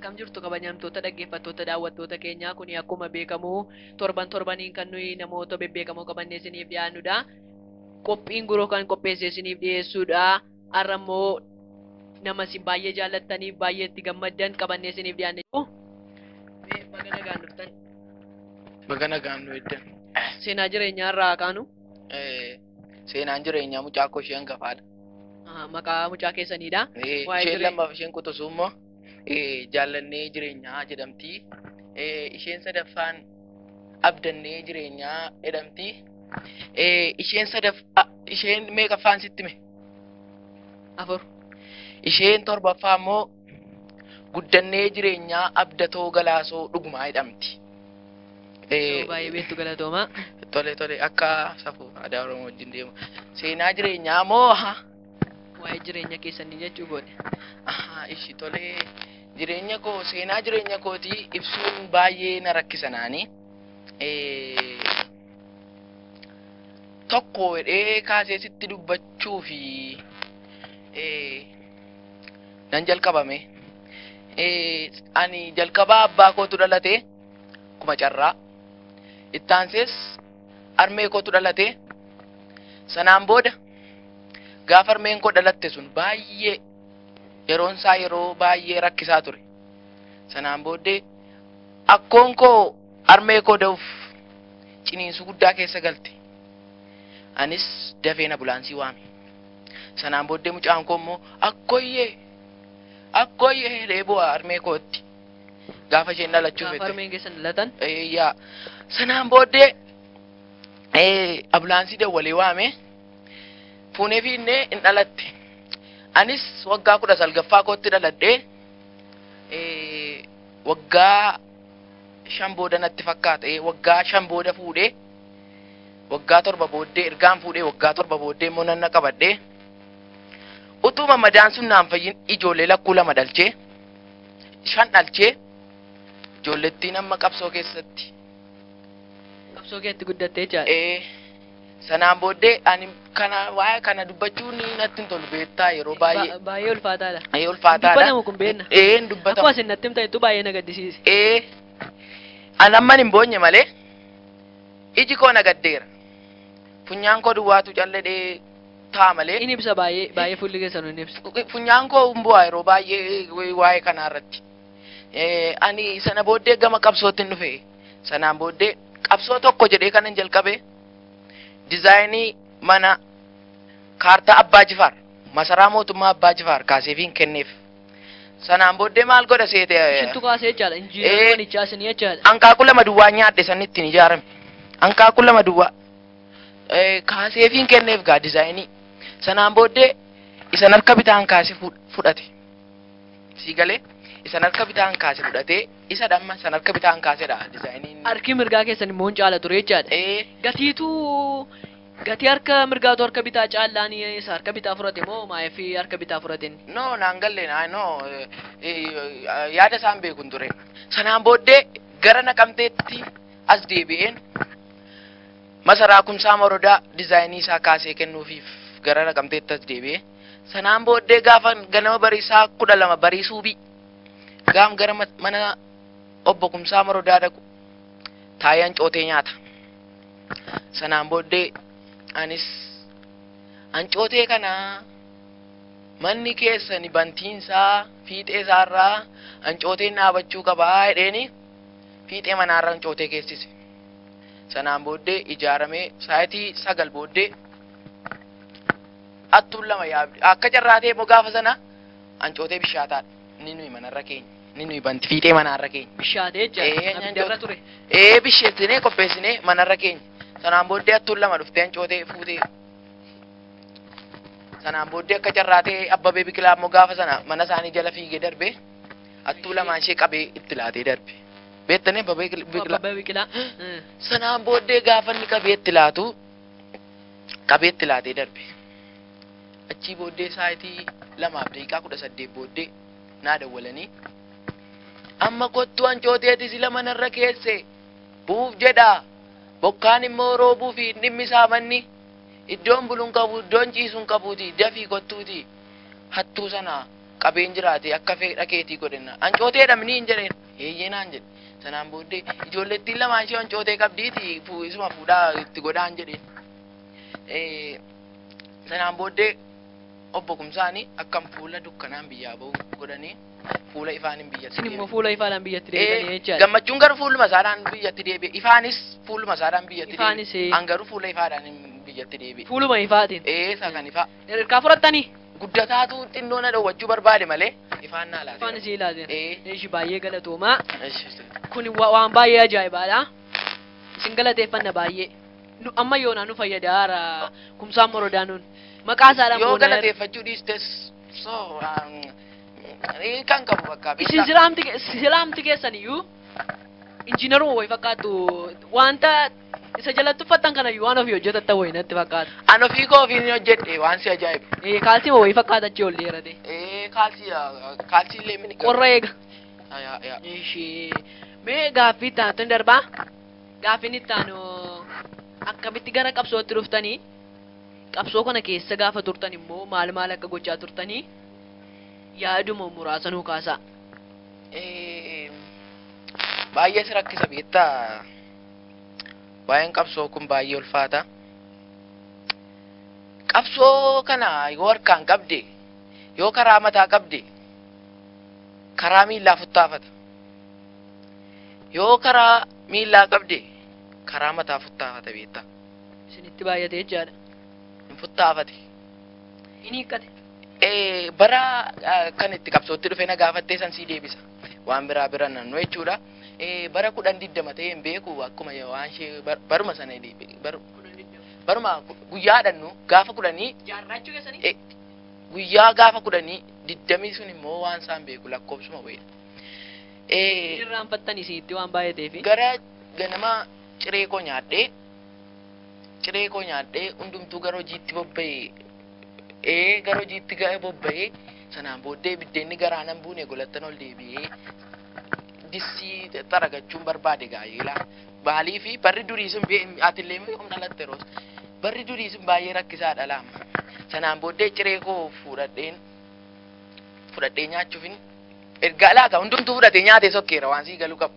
Akkam jirtu kabajamtoota dhaggeeffattoota daawwattoota keenyaa, kun akkuma beekamu torban torbaniin kan nuyi namoota bebbeekamoo qabannee isiniif dhiyaannudha. Qophiin guroo kan qopheessee isiniif dhiyeessuudha. Har'a immoo nama isin baay'ee jaallattaniif baay'ee itti gammaddan qabannee isiniif dhiyaanne. Baga nagaan dhuftan. Baga nagaan nu eddan. Seenaa jireenyaa irraa kaanu. Seenaan jireenyaa mucaa koo ishee hangafaadha. Maqaa mucaa keessaniidha. Isheen lammaaf isheen quxisuu immoo jaallannee jireenyaa jedhamti. Isheen sadaffaan abdannee jireenyaa jedhamti. Isheen sadaffaa isheen meeqaffaan sitti hime? 4. Isheen torbaffaa immoo guddannee jireenyaa abdatoo galaasoo dhugumaa jedhamti. Baay'ee beektu galatoomaa. Tole tole akka safuu aadaa Oromoo wajjin deemu. Seenaa jireenyaa moo waa'ee jireenya keessanii jechuu goone. Ishi tole jireenya koo seenaa jireenya kootii ibsuun baay'ee na rakkisa naani. Tokko jedhee kaasee sitti dubbachuu fi nan jalqabame. Ani jalqabaa abbaa kootu dhalate kuma carraa. Ittaansees harmee kootu dhalate. Sanaan booda gaafa harmeen koo dhalatte sun baay'ee yeroon isaa yeroo baay'ee rakkisaa ture. Sanaan booddee akkoon koo harmee koo da'uuf ciniinsuu guddaa keessa galte. Anis dafeen ambulaansii waame. Sanaan booddee mucaan koo immoo akkoyyee akkoyyee jedhee bu'a harmee kootti. Gaafa isheen dhalachuuf jette. Gaafa harmeen keessan dhalatan? Yaa. Sanaan booddee ambulaansii dawwalee waame. Fuunee fiinnee hin dhalatte. Anis waggaa 19 kootti dhaladhee waggaa 5 booda natti fakkaata. Waggaa 5 booda fuudhee waggaa 7 booddee ergaan fuudhee waggaa 7 booddee immoo nanna qabadhee utuma madaan sun naan fayyin ijoollee lakkuu 2 dhalchee 5 dhalchee ijoollettiin amma qabsoo keessatti. Qabsoo keessatti guddattee jechaadha. Sanaan booddee ani kana waa'ee kana dubbachuun natti hin tolu beektaa yeroo baay'ee. Baay'ee ulfaataadha. Baay'ee ulfaataadha. Dubbatamu kun beekna. Hin dubbatamu. Akkuma isin natti himtanittu baay'ee na gaddisiise. Ani amman hin boonye malee iji koo na gaddeera. Funyaan koo duwwaatu calladhee taa'a malee. Inni ibsa baay'ee baay'ee fuulli keessan inni ibsa. Funyaan koo hin bu'aa yeroo baay'ee waa'ee kanaa irratti. Ani sana booddee gama qabsootti hin dhufe. Sanaan booddee qabsoo tokko jedhee kanan jalqabe. Dizaayinii mana kaartaa Abbaa Jifaar masaraa mootummaa Abbaa Jifaar kaaseefiin kenneef. Sanaan booddee maal godha seete? Ishintu kaasee jechaadha. Injiinarri manichaa isinii jechaadha. Hanqaaquu 2 duwwaa nyaadhe sanni ittiin ijaarame. Hanqaaquu 2 duwwaa kaaseefiin kenneef gaa dizaayinii. Sanaan booddee isan harka bitaan kaase fudhate. Sii galee isan harka bitaan kaase fudhatee isa dhamma san harka bitaan kaasedha dizaayiniin. Harki mirgaa keessan immoo hin caala ture jechaadha. Gatiitu gatii harka mirgaatu harka bitaa caallaan isa harka bitaa fudhate moo maayif harka bitaa fudhate inni? No naan galle no yaada isaan beekun ture. Sanaan booddee gara Naqamteetti as deebi'een masaraa Kumsaa Morodaa dizaayinii isaa kaasee kennuufiif gara Naqamteetti as deebi'ee. Sanaan booddee gaafa ganama bariisaa 12 barii suubii gaam gara mana obbo Kumsaa Morodaa dhaqu taayaan cootee nyaata. Sanaan booddee anis ancootee kana manni keessani bantiinsaa fiixee isaarraa ancooteen dhaabachuu qabaa jedheeni fiixee manaarra ancootee keessise. Sanaan booddee ijaaramee sa'aatii 9 booddee attuun 2 yaabde akka carraatee immoo gaafa sana ancootee bishaataadha. Inni nuyi manarra keenya. Inni nuyi banti fiixee manaarra keenya. Bishaatee jechaadha. Abiddarra ture. Bisheessinee qopheessinee manarra keenya. Sanaan booddee attuun 2 dhuftee ancootee fuutee. Sanaan booddee akka carraatee Abbabee Biqilaa immoo gaafa sana mana isaanii jala fiigee darbe attuu 2 ishee qabee itti laatee darbe. Beektanii Abbabee Biqilaa. Abbabee Biqilaa. Sanaan booddee gaafa inni qabee itti laatu qabee itti laatee darbe. Achii booddee sa'aatii 2:18 booddee naa dawwalanii amma kottu ancooteeti sila manarra keesse buuf jedhaa bokkaan immoo roobuu fi dhimmi isaa manni iddoon buluun qabu iddoon ciisuun qabuuti dafii kottuuti hattuu sana Qabeen jiraate akka fedha keetii godhenna. Ancooteedha mini hin jedheen. Eeyyee naan jedhe. Sanaan booddee ijoollettiin lamaan ishee ancootee qabdiiti isuma fuudhaa itti godhaan jedheen. Sanaan booddee obbo Kumsaanii akkam fuula dukkanaan biyyaa bahu godhanii fuula ifaaniin biyyatti Isin immoo deebi'e. fuula ifaadhaan biyyatti deebitanii jechaadha. Gammachuun garuu fuuluma isaadhaan biyyatti deebi'e. Ifaanis fuuluma isaadhaan biyyatti Ifaanis, deebi'e. An garuu fuula ifaadhaan biyyatti deebi'e. Fuuluma ifaatiin. Isa kan ifaa. Hirkaa fudhattanii? Guddataatu xinnoo na dhowwachuu barbaade malee ifaan naa laate. Ifaan isii laate. Ee. Ishi baay'ee galatoomaa. Ishi. Kun waan baay'ee ajaa'ibaadha. Isin galateeffanna baay'ee. Nu amma yoonaa nu fayyadaara Kumsaan Morodaa nuun. Maqaa isaadhaan Yoo boonaa. galateeffachuu dhiistes so kan qabu bakka Isin silaamti keessan iyyuu injiinaruma wayi fakkaattu wanta isa jalatti uffattan kana iyyuu waan ofii hojjetattan wayi natti fakkaata. An ofii koo ofiin hojjedhe waan si ajaa'ibu. Kaalsima wayi fakkaata achi ol dheerate. Kaalsii kaalsii illee mini. Qorra eega. Yaa yaa. Ishee mee gaaffii itti aantu ni darbaa? Gaaffiin itti aanu akkamitti gara qabsootti dhuftanii? Qabsoo kana keessa gaafa turtan immoo maal maal akka gochaa turtanii yaaduma muraasa nuu kaasaa. Baay'ee si rakkisa beektaa. Waa'een qabsoo kun baay'ee ulfaata. Qabsoo kana yoo harkaan qabde, yoo karaa mataa qabde, karaa miillaa futtaafata. Yoo karaa miillaa qabde, karaa mataa futtaafata beektaa. Isinitti baay'ate jechaadha. Hin futtaafate. Inni hiikkate. Bara kan itti qabsootti dhufe na gaafattee san sii deebisa. Waan biraa bira naannoo jechuudha. Bara 10-20 ta'e hin beeku akkuma waan ishee baruma sana baruma guyyaa dhannu gaafa 10 Jaarraachuu keessanii? Guyyaa gaafa 10-20 sun immoo waan isaan beeku lakkoofsuma wayidha. Irraanfattanii isinitti waan baay'ateefi. Gara ganama ciree koo nyaadhee hundumtuu gara hojiitti bobba'ee gara hojiitti bobba'ee sanaan booddee biddeenni garaa nan buune golattan ol deebi'ee dissii xaragachuun barbaade gaa'ela. Baalii fi barri durii sun atillee yoom dhalatte roos. Barri durii sun baay'ee rakkisaadha laama. Sanaan booddee ciree koo fudhadhee nyaachuufin ergaa laata hundumtuu fudhatee nyaatee sokkeera waan sii galuu qabu.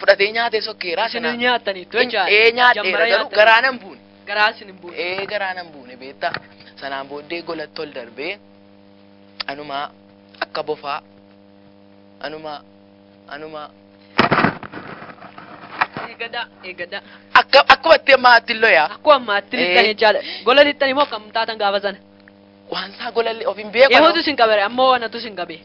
Fudhatee nyaatee sokkeera Isin nyaattaniittu jechaadha. Nyaadheera garuu garaa nan buune. Garaa isin hin buune. Garaa nan buune beektaa. Sanaan booddee golatti ol darbee anuma akka bofaa anuma anuma Eeggadhaa eeggadhaa. Akka akkumatti ammaatti loyaa. Akkuma ammaatti lixxan jechaadha. Gola lixxan immoo akkam taatan gaafa sana. Waan isaa golalli of hin beeku. Eehutu isin qabe ammoo wanatu isin qabe.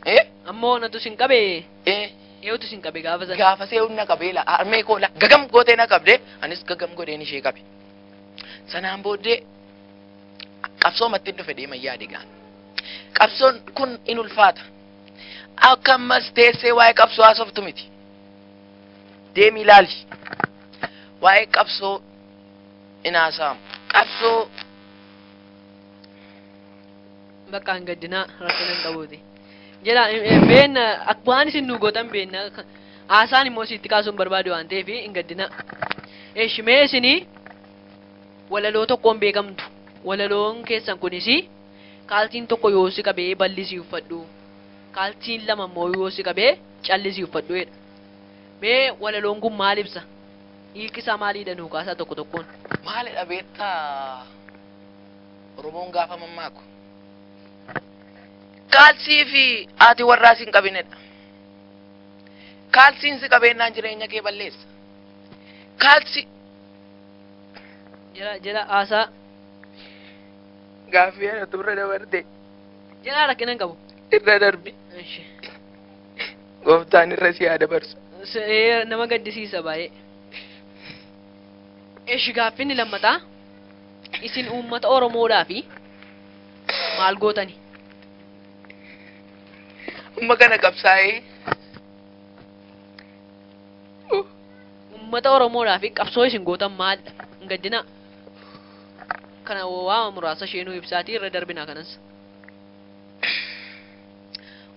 Ammoo wanatu isin qabe. Eehutu isin qabe gaafa sana. Gaafa see humna qabee la harmee koo la gagam gootee na qabde anis gagam godheen ishee qabe. Sanaan booddee qabsoo matti dhufe deema yaade gaan. Qabsoon kun in ulfaata. Akka ammas teessee waa'ee qabsoo haasoftu miti. Deemi ilaali. Waa'ee qabsoo in haasa'amu. Qabsoo Bakka hin gaddinaa rakkina hin qabuuti. Jedha beenna waan isin nu gootan beenna haasaan immoo sitti kaasuun barbaadu waan ta'eef hin gaddinaa. Eeshi mee isinii walaloo tokkoon beekamtu. Walaloon keessan kunis kaaltiin tokko yoo si qabee bal'isii uffadhu. Kaaltiin lama immoo yoo si qabee callisii uffadhu jedha. Mee walaloon kun maal ibsa? Hiikni isaa maaliidha nuu kaasaa tokko tokkoon? Maalidha beektaa Oromoon gaafa mammaaku. Kaalsii fi haati warraa si hin qabinedha. Kaalsiin si qabeennaan jireenya kee balleessa. Kaalsi. Jala jala haasaa. Gaaffii ana turre dabarte. Jala rakkina hin qabu. Irra darbi. Gooftaan irra si haa dabarsu. Nama gaddisiisa baay'ee. Eshi gaaffiin lammataa isin uummata Oromoodhaa fi maal gootani? Amma kana qabsaa'ee. Uummata Oromoodhaa fi qabsoo isin gootan maalidha? Hin gaddinaa. Kana waama muraasa isheenuu ibsaatii irra darbinaa kanas.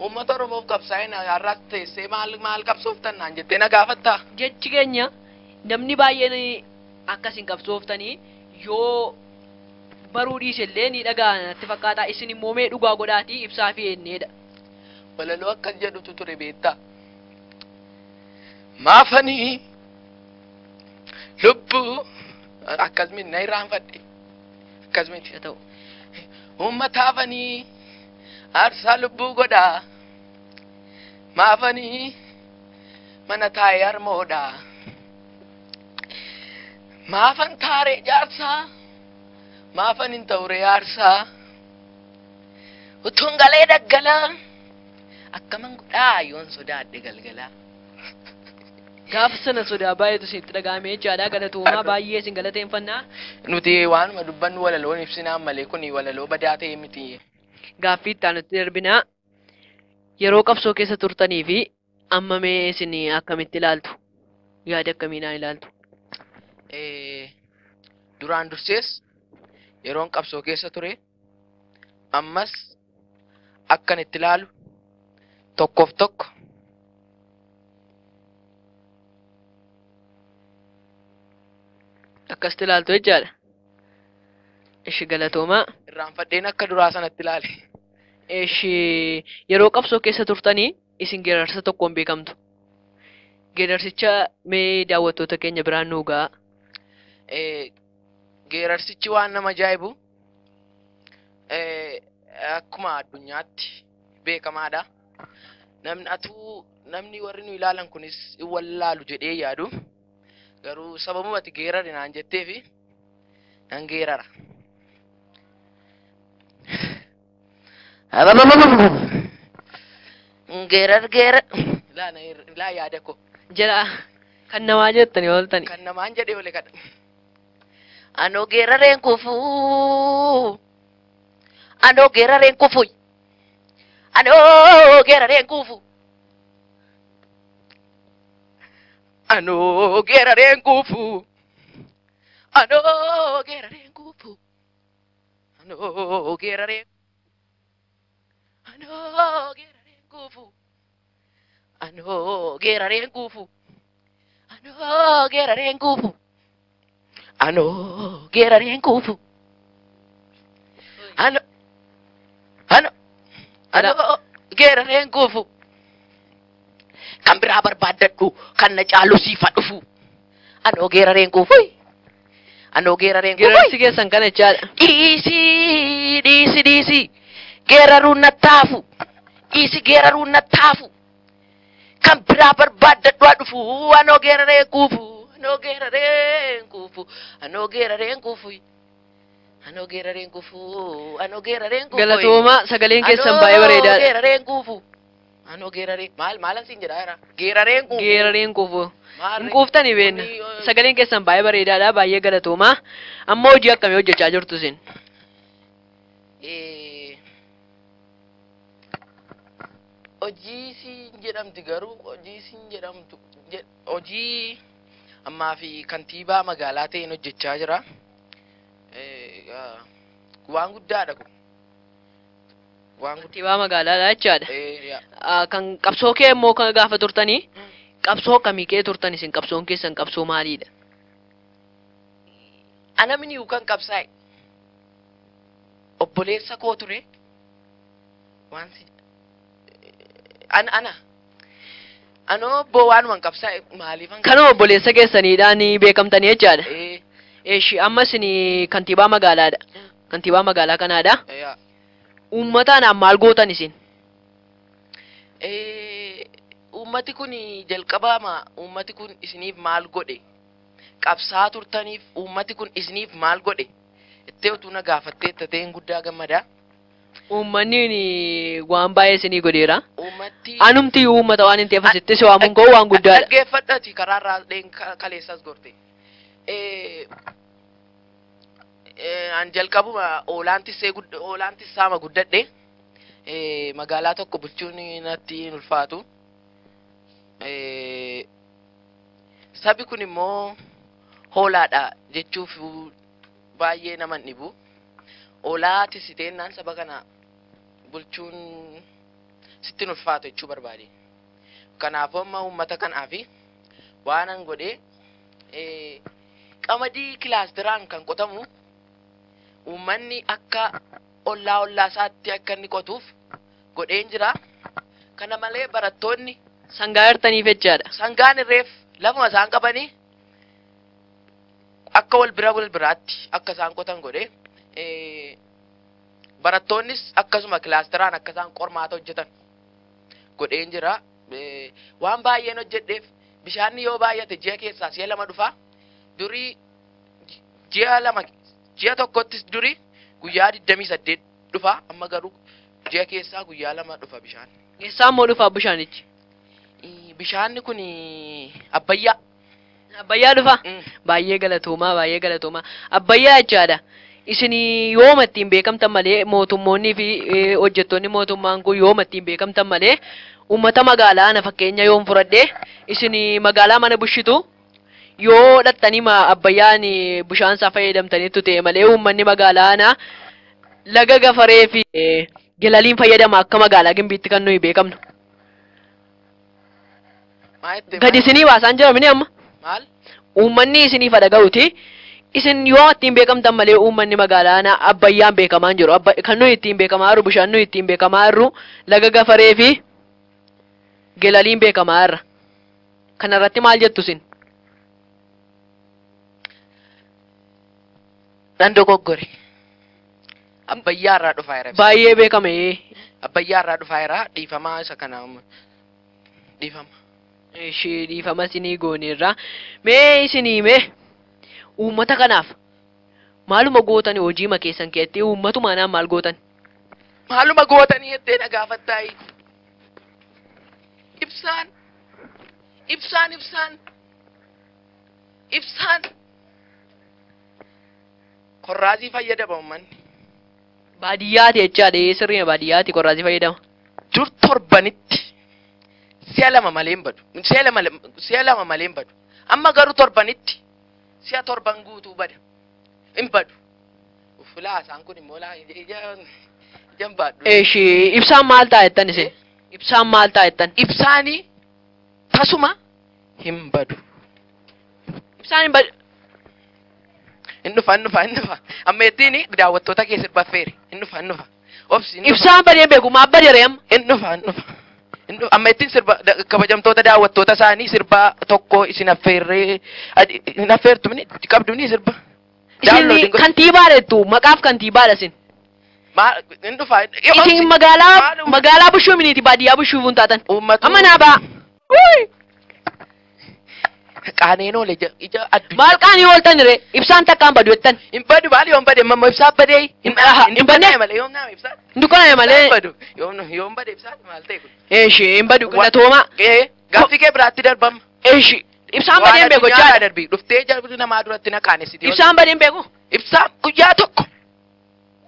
Uummata Oromoof qabsaa'ee har'aas teessee maal maal qabsooftan naan jettee na gaafattaa? Jechi keenya namni baay'een akkasin qabsooftanii yoo baruu dhiise illee ni dhaga'a natti fakkaata. Isin immoo mee dhugaa godhaatii ibsaa fi enneedha. Walaloo akkas jedhutu ture beektaa. Maafanii lubbuu akkasumatti na irraanfadhe akkasumatti Haa ta'u. Uummataafanii aarsaa lubbuu godhaa. Maafanii mana taa'ee harmoodhaa. Maafan taaree jaarsaa. Maafan hin ta'ure aarsaa. Utuun galee daggalaa. Akkaman godhaa yoon sodaadhe galgalaa. Gaafa sana sodaa baay'eetu isinitti dhaga'ame jechaadha. Galatoomaa baay'ee isin galateeffannaa. Nuti waanuma dubbannu walaloon ibsinaan malee kun walaloo badaa ta'e miti. Gaaffii itti aanutti darbinaa. Yeroo qabsoo keessa turtanii fi amma mee isin akkamitti ilaaltu? Yaada akkamiinaan ilaaltu? Duraan dursees yeroon qabsoo keessa ture ammas akkan itti ilaalu tokkoof tokko Akkasitti ilaaltu jechaadha. Ishi galatoomaa. Irraanfadheen akka duraa sanatti ilaale. Ishi yeroo qabsoo keessa turtanii isin geerarsa tokkoon beekamtu. Geerarsicha mee daawwattoota keenya biraan nuu ga'a. Geerarsichi waan nama ajaa'ibu akkuma addunyaatti beekamaadha. Namni atuu namni warri nu ilaalan kunis hin wallaalu jedhee yaadu. Garuu sababuma ati geerari naan jetteefi nan geerara. Geerar geerar. Laa na laa yaada koo. Jala kan namaa jettanii ooltani. Kan namaan jedhee ole kadha. Anoo geerareen kufuu. Anoo geerareen kufu. Anoo geerareen kufu. Anoo geerareen kufu. Anoo geerareen kufu. Anoo geerareen. Anoo geerareen kufu. Anoo geerareen kufu. Anoo geerareen kufu. Anoo geerareen kufu. Anoo anoo anoo geerareen kufu. Kan biraa barbaaddadhu kan na caalu siifa dhufu. Anoo geerareen kufu. Anoo geerareen kufu. Geerarsi keessan kana jechaadha. Dhiisi dhiisi dhiisi geeraruun nattaafu dhiisi geeraruun nattaafu kan biraa barbaaddadhu haa dhufu anoo geerareen kufu anoo geerareen kufu anoo geerareen kufu anoo geerareen kufu anoo geerareen kufu. Galatoomaa sagaleen keessan baay'ee bareedaadha. Geerareen kufu anoo geerareen maal maalan siin jedhaa jira geerareen kufu. Geerareen kufu. Maarree. Hin quuftanii beenna. Kuni, Sagaleen keessan baay'ee bareedaadha. Baay'ee galatoomaa. Amma hojii akkamii hojjechaa jirtu isin? Hojii siin jedhamti garuu hojii siin jedhamtu hojii ammaa fi kantiibaa magaalaa ta'een hojjechaa jira. Waan guddaadha kun. Waan guddaa. Kantiibaa magaalaadha jechaadha. Yaa. Kan qabsoo kee immoo kan gaafa turtanii qabsoo akkamii kee turtan isin qabsoon keessan qabsoo maaliidha? Ana miniyu kan qabsaa'e obboleessa koo ture waan si ana ana anoo obbo waanuman qabsaa'e maaliifan Kanuma obboleessa keessaniidhaan beekamtanii jechaadha. Eh, Eeshi amma isin kantiibaa magaalaadha. Kantiibaa magaalaa kanaadha. Yaa. Uummataan maal gootan isin? Uummati kun jalqabaama uummati kun isiniif maal godhe qabsaa turtaniif uummati kun isiniif maal godhe ittee utuu na gaafattee ta'een guddaa gammadaa. Uummanni waan baay'ee isinii godheera. Uummatti Anumti uummata waan hin ta'eef asitti si waamuun koo waan guddaadha. Dhaggeeffadhaati karaarraa dheen kaleessas gorte. An jalqabuma oolaan tissee oolaan tissaama guddadhe. Magaalaa tokko bulchuun natti hin ulfaatu. Sabi kun immoo hoolaadha jechuuf baay'ee nama hin dhibu. Hoolaa tissiteennaan saba kana bulchuun sitti hin ulfaatu jechuu barbaade. Kanaafuu amma uummata kanaafi waan an godhe qamadii kilaasteraan kan qotamu uummanni akka ollaa ollaa isaatti akka inni qotuuf godheen jira. Kana malee barattoonni Sangaa hirtaniif jechaadha. Sangaan irreef lafuma isaan qabanii akka wal bira wal biraatti akka isaan qotan godhe. Barattoonnis akkasuma kilaasteraan akka isaan qormaata hojjetan godheen jira. Waan baay'een hojjedheef bishaanni yoo baay'ate ji'a keessaa si'a 2 dhufa. Durii ji'a 2 ji'a tokkottis durii guyyaa 28 dhufa. Amma garuu ji'a keessaa guyyaa 2 dhufa bishaan. Eessaa immoo dhufa bishaanichi? Bishaanni kun Abbayyaa. Abbayyaa dhufa? Baay'ee galatoomaa, baay'ee galatoomaa. Abbayyaa jechaadha. Isin yooma ittiin beekamtan malee mootummoonni fi hojjettoonni mootummaan kun yooma ittiin beekamtan malee uummata magaalaa ana fakkeenya yoom fudhadhe isin magaalaa mana bushitu yoo dhattanii Abbayyaan bishaan isaa fayyadamtaniitu ta'e malee uummanni magaalaa ana laga Gafaree fi Gilaliin fayyadama akka magaalaa Gimbiitti kan nuyi beekamnu. Gadi isinii baasaan jiramini amma? Maal? Uummanni isiniif dhaga'uti. Isin yoo ittiin beekamtan malee uummanni magaalaa ana Abbayyaan beekamaa hin jiru. Kan nuyi ittiin beekamaa jirru bishaan nuyi ittiin beekamaa jirru laga Gafaree fi Gilaliin beekamaa jirra. Kanarratti maal jettu isin? Nan dogoggore. Abbayyaa irraa dhufaa jira. Baay'ee beekame. Abbayyaa irraa dhufaa jira. Dhiifamaa isa kana dhiifama. Ishee dhiifama isinii gooneerra. Mee isinii mee uummata kanaaf maaluma gootani hojii keessan keessatti uummatuma anaan maal gootan? Maaluma gootanii jettee na gaafattaayi. Ibsaan ibsaan ibsaan ibsaan korraasii fayyadama uummanni. Baadiyyaati jechaadha sirriima baadiyyaati korraasii fayyadama. Dur torbanitti si'a 2 malee hin badu. Si'a 2 malee hin badu. Amma garuu torbanitti si'a 7 guutuu bada. Hin badu. Uffilaa isaan kun immoo ija hin baadhu. Eeshi ibsaan maal ta'a jettan isin? Ibsaan maal ta'a jettan? Ibsaani tasuma hin badu. Ibsaan hin badu. Hin dhufa hin dhufa hin dhufa. Amma ittiin daawwattoota kee sirba affeeri. Hin dhufa hin dhufa. Obsi hin dhufa. Ibsaan badee beeku maaf badee amma? Hin dhufa hin dhufa. Amma ittiin sirba kabajamtoota daawwattoota isaanii sirba tokko isin affeerree hin affeertumni qabdumni sirba. Isin kantiibaadha jettu maqaaf kantiibaadha isin. Maal hin dhufa. Isin magaalaa bushuu miniiti baadiyyaa bushuu hin taatan. Amma naa ba'a. Qaaneen oole ija addunyaa. Maal qaanii ooltan ree ibsaan takkaan badu jettan. Hin badu maal yoon bade mamma ibsaan badee. Hin banne malee yoom naama ibsaan. Hin dukkanaa'e malee. Hin badu yoom bade ibsaan maal ta'e kun. Eeshi hin badu galatooma. Gaaffii kee biraatti darbama. Eeshi ibsaan badee hin beeku jechaadha. Darbi dhuftee jalbi namaa duratti na qaanessiti. Ibsaan badee hin beeku. Ibsaan guyyaa tokko.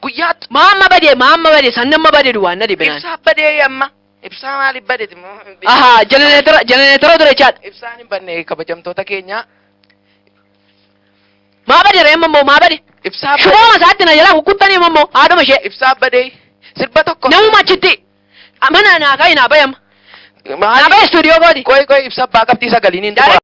Guyyaa. Maamma badee maamma badee san nama badee duwwaan na dhibinaan. Ibsaan badee amma. Ibsaan maaliif badeeti? Ahaa jenereetara dura jechaadha. Ibsaan hin badne kabajamtoota keenya. Maa badee ree ammoo maa badee? Ibsaan badee. Shubooma isaatti na jalaa kukkuttanii ammoo haadhuma ishee. Ibsaan badee sirba tokko. Namuma achitti mana naa ka'i naa bayama. Naa baye istuudiyoo kooti. Qoy qoy ibsa abbaa qabxii sagaliin hin xumura.